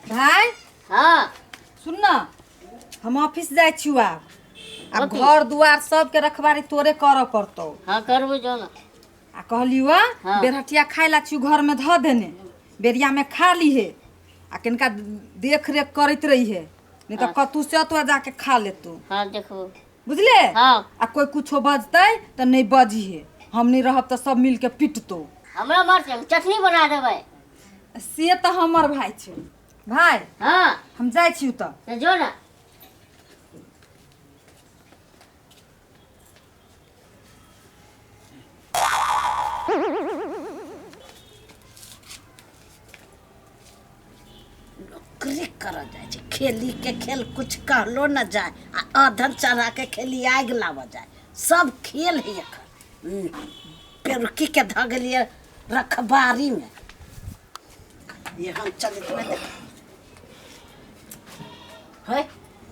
भाय। हाँ। सुन ना, हम ऑफिस जाइ छी आब। आब ऑफिस? घर दुआर सबके रखवारी तोरे करऽ पड़तौ। हाँ, करबो जो ना। आ कहलियौ आ, हाँ। बेरहटिया खाय ला छी घर में धऽ देने, बेरिया में खा लीहे आ कनिका देख रेख करैत रहिहे, नहीं तऽ कतू से अतवा जाके खा लेतौ। हाँ, देखबो। बुझले? हाँ। आ कोई कुछो बजतै तऽ नहीं बजिहे, हम नहीं रहब तऽ सब मिलके पिटतौ। हमरा मारतै, हम चटनी बना देबै। से तऽ हमर भाय छै। भाय। हाँ। हम जाइ छी तऽ। तऽ जो ना। नौकरी करऽ जाइ छै, खेली के खेल कुछ कहलो न जाय आ अधन चढ़ा के खेली आगि लाबऽ जाय, सब खेल है एखन। पेरुकी के धऽ गेलियै रखबारी में, ये हम चलित में देख है,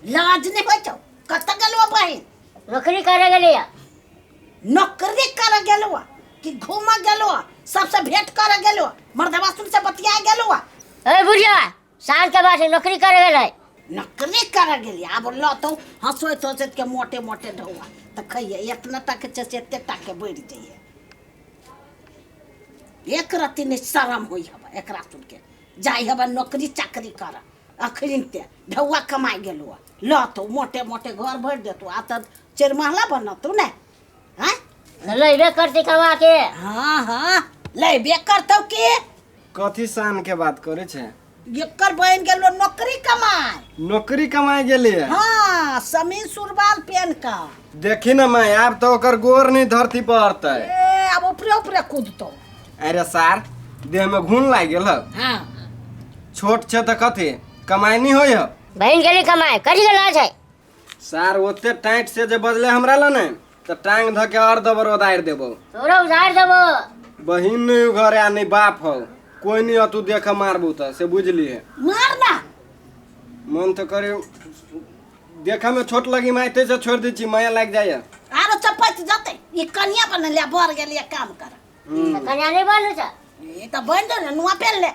लाज नहीं होइ छौ? कतऽ गेलौ बहिन? नौकरी करे गेलियै। नौकरी करे गेलौ कि घूमऽ गेलौ? सबसे भेंट करे गेलौ? मर्दवा सुन से बतिया गेलौ? ए बुढ़िया, साँझ के बाद नौकरी करे गेलै। नौकरी करे गेली। आब लतौ हंसोइत हंसोइत के मोटे मोटे ढौआ तऽ खइये, एतना टा के छै से एते टा के बढ़ि जइये। एक रत्ती नहि शरम होइ हबे एकरा सुन के। जाइ हबे नौकरी चाकरी कर, अखन ते ढौआ कमाइ गेलौ, लतौ मोटे मोटे घर भरि देतौ, आ तऽ चारि महला बनतौ ने। हाँ? लैबे करतै कमा के। हाँ हाँ, लैबे करतौ के। कथी शान के बात करे छे? एकर बहन गेलो नौकरी कमाए। नौकरी कमाए गेली है? हाँ, समीर सुरवाल पहन का। देखी ना मैं, आब तो ओकर गोर नहीं धरती पर अड़तै। ए, आब ऊपरे ऊपरे कूदतो। अरे सार, देह में घुन लाग गेल हौ। हाँ। छोट छे त कथी कमाई नहीं होय हौ? बहन गेली कमाए, करी गेल छै। सार ओते टाइट से जे बजले हमरा ला ने त टांग ध के और दबर उदार देबो। तोरा उधार देबो। बहिन नहीं घरे आ नहीं बाप हौ, कोई नहीं तू देख मारबू त से बुझली है। मार ना। मन तो करे देखे में छोट लगी माय ते से छोड़ दी छी, माया लाग जाय। आरो चपत जते ई कनिया बनल बर गेलिए काम कर। त कनिया नहीं बनू छ। ई त बन जो ने, नुआ पहन ले,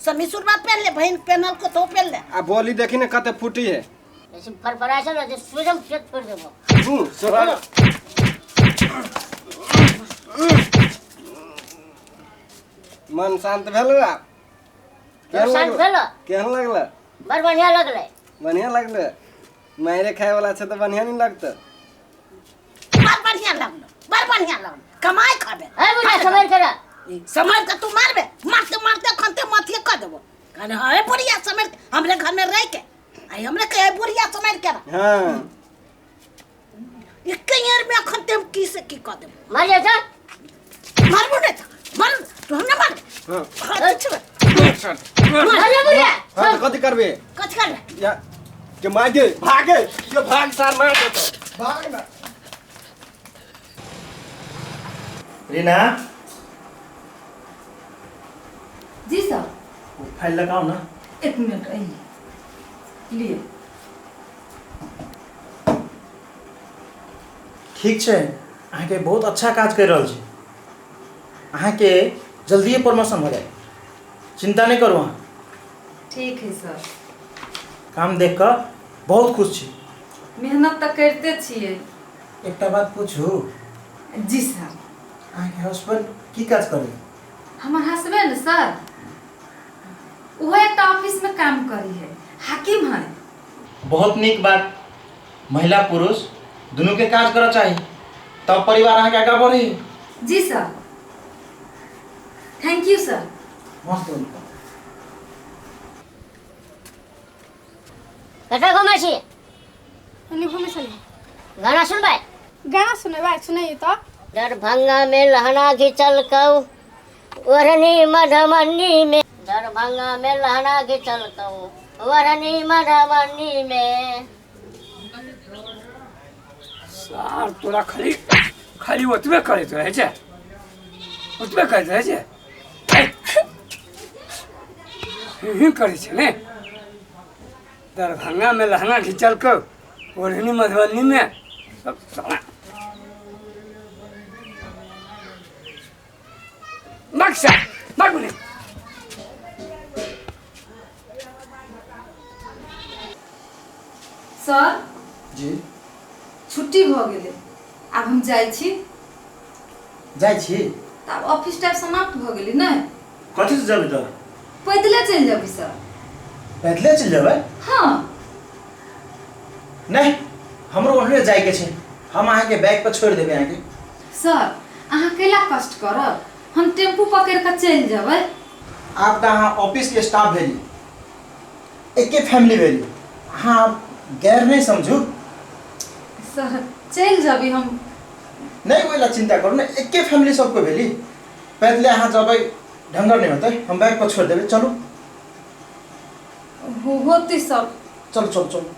समी सुरवा पहन ले, बहिन पहनल को तो पहन ले। आ बोली देखी ने कते फूटी है। जैसे फरफरा छै ने, जे सुजम खेत छोड़ देबो। हूं, सोहर। मन शांत भेल आब? केहन शांत लागल? भेल। केहन लागल? बड़ बढ़िया लगलै। बढ़िया लगलै? मारे खाए वाला छै तऽ बढ़िया नहीं लगतै? बड़ बढ़िया लगलो, बड़ बढ़िया लगलो। कमाई खाबे। ए बुढ़िया, समझ के रह। समझ के तू मारबे, मारते मारते खनते माथिए कह देबो। कहने हे बुढ़िया समझ हमरे घर में रह के आई हमरे कहे बुढ़िया समझ के रह। हाँ। एक यार में अखन ते हम की से की कह देबो। मार जा। मारबो नहीं त, मार तू हमने मार। हाँ। हाँ, अच्छा। मार जा बुढ़िया। हाँ, तो कथी करबे? कथी करबे? या के मागे भागे, के भाग सार मार देतो। भाग ना। रीना। जी सर। वो फाइल लगाओ ना। एक मिनट आइए लिए। ठीक छै, अहाँके बहुत अच्छा काज कर रहल छी, अहाँके जल्दिए प्रमोशन भऽ जायत, चिंता नहीं करू अहाँ। ठीक है सर। काम देख कऽ बहुत खुश छी। मेहनत तऽ करिते छियै। एकटा बात पूछू? जी सर। अहाँके हस्बैंड की काज करै? हमर हस्बैंड सर ओहो एकटा ऑफिस में काम करी है, हाकिम है। बहुत नीक बात, महिला पुरुष दुनू के काज करऽ चाही, तब परिवार अहाँके आगाँ बढ़े। जी सर, thank you sir. मस्त। कतऽ घुमै छी? एने घुमै छलियै। गाना सुनबै? गाना सुनेबै? सुनैयै तऽ। दरभंगा में लहना घिचलकौ ओढ़नी मधुबनी में, दरभंगा में लहना घिचलकौ ओढ़नी मधुबनी में। सार तोरा खाली खाली ओतबे करैत रहै छै, ओतबे करैत रहै छै, ही करै छै ने। दरभंगा में लहंगा घिचलकौ ओढ़नी मधुबनी में, सब साला। बक्सा बगुने। सर। जी। छुट्टी भऽ गेलै, आब हम जाइ छी। जाइ छी? तऽ आब ऑफिस टाइम समाप्त भऽ गेलै ने। कथी से जेबै तऽ? पैदले चलि जेबै सर। पैदले चलि जेबै? हँ। नहि, हमरो ओहने जाइके छै, हम अहाँके बैग पर छोड़ि देबै अहाँके। सर, अहाँ कैला कष्ट करब, हम टेम्पू पकड़ि कऽ चलि जेबै। आब तऽ अहाँ ऑफिसके स्टाफ भेली, एके फैमिली भेली, अहाँ गैर नहि समझू। सर, चलि जेबै हम। नहि, ओहि लए चिन्ता करू ने, एके फैमिली सबके भेली। पैदले अहाँ जेबै ढङ्गर नहि होतै, हम बैग पर छोड़ि देबै, चलू। होतै सर। चलू चलू चलू।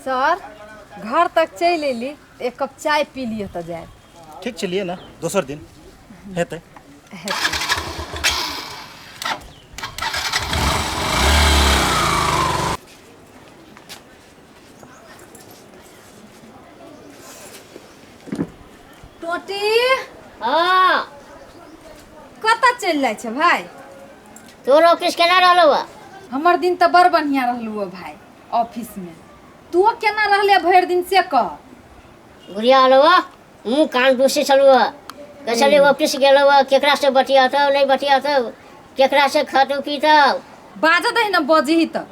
सर, घर तक चलि अयली, एक कप चाय पी लिअ तऽ जायब। ठीक छै, लिए ने, दोसर दिन हेतै। हेतै। टोटी। हाँ। कतऽ चलि जाइ छै भाय? तोर ऑफिस केना रहलौ हँ? हमर दिन तऽ बड़ बढ़िआँ रहलौ हँ भाय ऑफिसमे। तू केना रहले भरि दिन से कह। गुड़िया अलौ हँ, मुँह कान दूसै छलौ हँ, कहै छलै ऑफिस गेलौ हँ, केकरा से बतियातौ नहि बतियातौ, केकरा से खतौ पीतौ। बाजऽ दही ने, बजही तऽ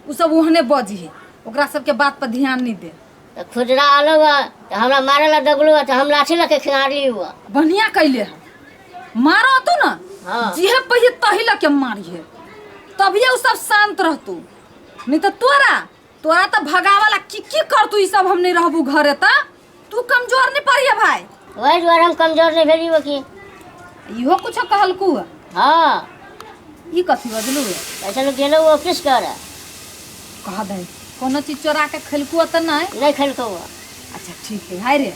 ओ सब ओहने बजही, ओकरा सबके बात पर ध्यान नहि दे। तऽ खुदरा अलौ हँ तऽ हमरा मारै लए दगलौ हँ, तऽ हम लाठी लऽ के खेंगारली हँ। बढ़िया कैले हँ, मारो तू ने। हाँ। जिहे पहिए तही लऽ के मारिहे, तभिए ओ सब शांत रहतू, नहीं तऽ तोरा तोरा तऽ भगावला की की करतू ई सब। हम नहीं रहबू घरे तऽ तू कमजोर नहीं पड़िए भाई। वही दुआरे हम कमजोर नहीं भेली हो की। इहो कुछो कहलकू हँ? हाँ। ई कथी बजलू हँ? ऐसे गेलौ ऑफिस करे। कह दे, कोनो चीज चोरा के खेलकू तऽ नहीं? नहीं खेलकौ हँ। अच्छा ठीक है भाई रे,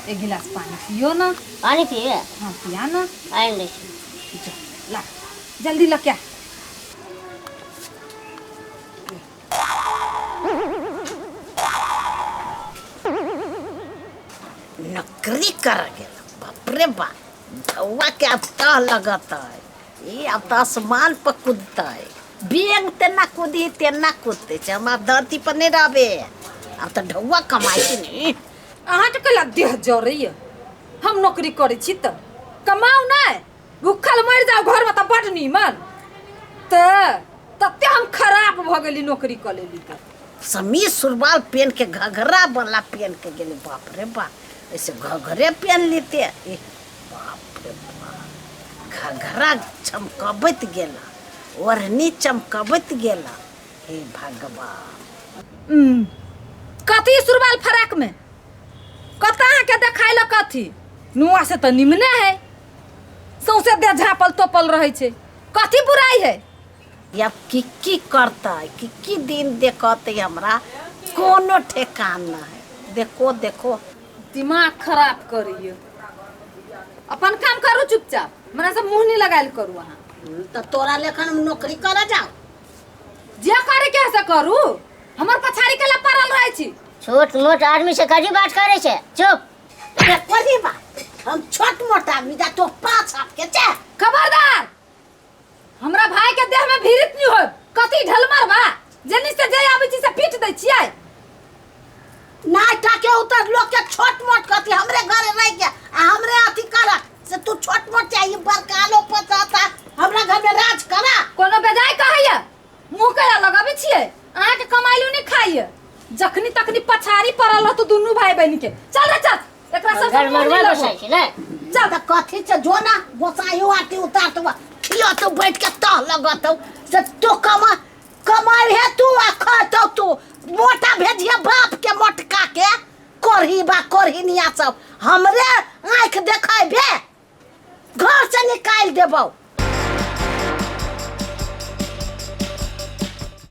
एक गिलास पानी पियो ना। पानी पिए? हाँ, पिया ना। आनि दै छी। जा, ला जल्दी ला। क्या नौकरी कर गेल, बाप रे बाप, ढौआ के अब तह लगत है, ई अब तऽ आसमान पर कूदतै, बेंग तेना कूदी तेना कूदते छै। हम आब धरती पर नहि रहबे, आब तऽ ढौआ कमाइ छै ने। अहाँके कैला देह जरैया? हम नौकरी करै छी तऽ कमाउ नहि, भूखल मरि जाउ घरमे तऽ बड्ड नीमन। तऽ तते हम खराब भऽ गेली नौकरी कऽ लेली तऽ। समीज सुरवाल पेन के, घघरा वाला पेन के गेलै, बाप रे बाप, ऐसे घघरे पेन लेते, ए बाप रे बाप, घघरा चमकबैत गेला, ओढ़नी चमकबैत गेला, हे भगवान। कथी सुरवाल फराक में कतऽ अहाँके देखाइ लए? कथी नुआ से तऽ निमने है, सौंसे देह झाँपल तोपल रहै छै, कथी बुराइ है? या की की करतै, की की दिन देखतै, हमरा कोनो ठेकान न है। देखो देखो। दिमाग खराब करैया। अपन काम करू चुपचाप, हमरा सब मुँह नहीं लगायल करू अहाँ। तऽ तोरा लेखन हम नौकरी करऽ जाउ? जे करे के है से करू, हमर पछाड़ी के ला पड़ल रहै छी। छोट मोट आदमी से कथी बात करे छै? चुप। कथी बात? हम छोट मोट आदमी जा तो 5 हाथ के छै। खबरदार, हमरा भाई के देह में भीड़ित नहीं हो। कथी ढलमर बा जेनी से जे आबै छी से पीट दै छियै। नाय टाके उतर लोग के छोट मोट कथी, हमरे घरे रह के आ हमरे अथी कर से तू छोट मोट चाहिए, बड़का लो पता हमरा घर में राज करा। कोनो बेजाय कहैया मुँह कैला लगाबै छियै? अहाँके कमाइलो नहीं खाइए, जखनी तखनी पछाड़ी पड़ल रहतू दुनू भाई बहन के। चल रे चल, एकरा सब घर मरुआ बसाइ छै ने। चल तऽ कथी छै, जो ना गोसाइयो आरती उतार तो खियो तो बैठ के तह लगत से तो कमा कमाई है तू आ खतौ तू, मोटा भेजिए बाप के मोटका के करही बा करही निया सब हमरे आँखि देखेबे, घर से निकालि देबौ।